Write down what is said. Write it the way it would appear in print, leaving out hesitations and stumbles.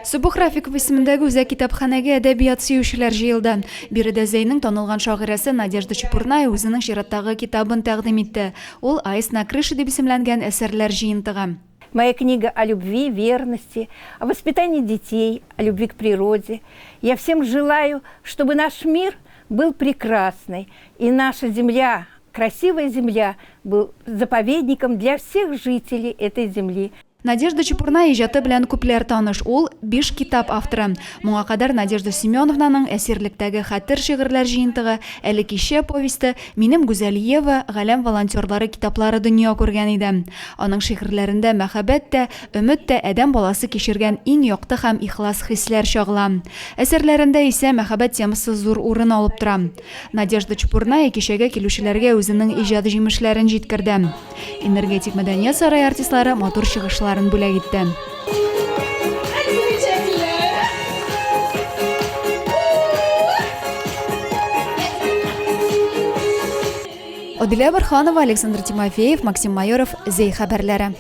Субух Рафиков исемендәге үзәк китапханәгә әдәбият сөючеләр җыелды. Биредә Зәйнең танылган шагыйрәсе Надежда Чепурная үзенең чираттагы китабын тәкъдим итте. Ул Аист на крыше дип исемләнгән әсәрләр җыентыгы. Моя книга о любви, верности, о воспитании детей, о любви к природе. Я всем желаю, чтобы наш мир был прекрасный, и наша земля, красивая земля, был заповедником для всех жителей этой земли. Надежда Чепурная иҗаты белән күпләр таныш. Ул, биш китап авторы. Моңа кадәр Надежда Семеновнаның Әсирлектәге хәтер шигырьләр җыентыгы, Әле кичә повесте, Минем гүзәл Ева, Галәм волонтерлары китаплары дөнья күргән иде. Аның шигырьләрендә мәхәббәт тә, өмет тә, адәм баласы кичергән иң якты һәм ихлас хисләр чагыла. Әсәрләрендә исә мәхәббәт темасы зур урын алып тора. Надежда Чепурная кичәгә килүчеләргә үзенең иҗат җимешләрен җиткерде. Энергетик мәдәният сарае артистлары матур чыгышларын бүләк итте. Адилә Борһанова, Александр Тимофеев, Максим Майоров, Зәй хәбәрләре.